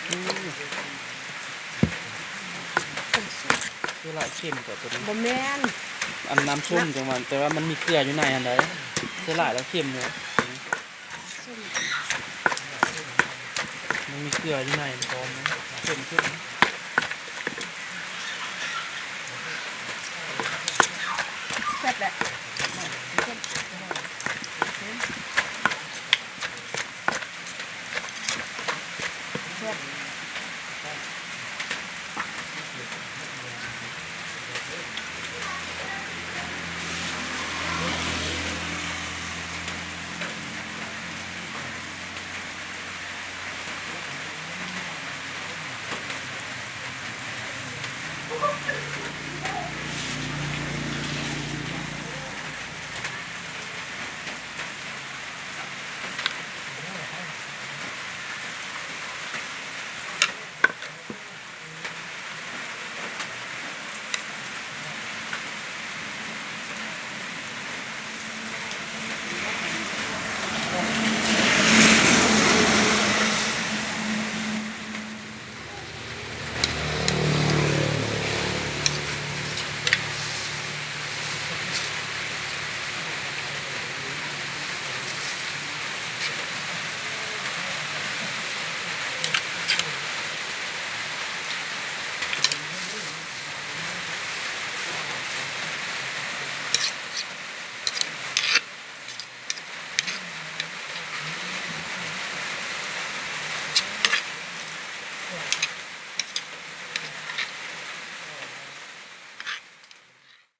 ອືມ ເສືອຫຼາຍເຄັມກວ່າຕົວນີ້ ບໍ່ແມ່ນ ອັນນ້ຳສົ້ມຈັ່ງວ່າ ແຕ່ວ່າມັນມີເກືອຢູ່ໃນຫັ້ນໃດ ເສືອຫຼາຍແລ້ວເຄັມເລີຍ. ມັນມີເກືອຢູ່ໃນ ມັນຫອມ ເຄັມຂຶ້ນ. ແຊບແຫຼະ ແຊບ.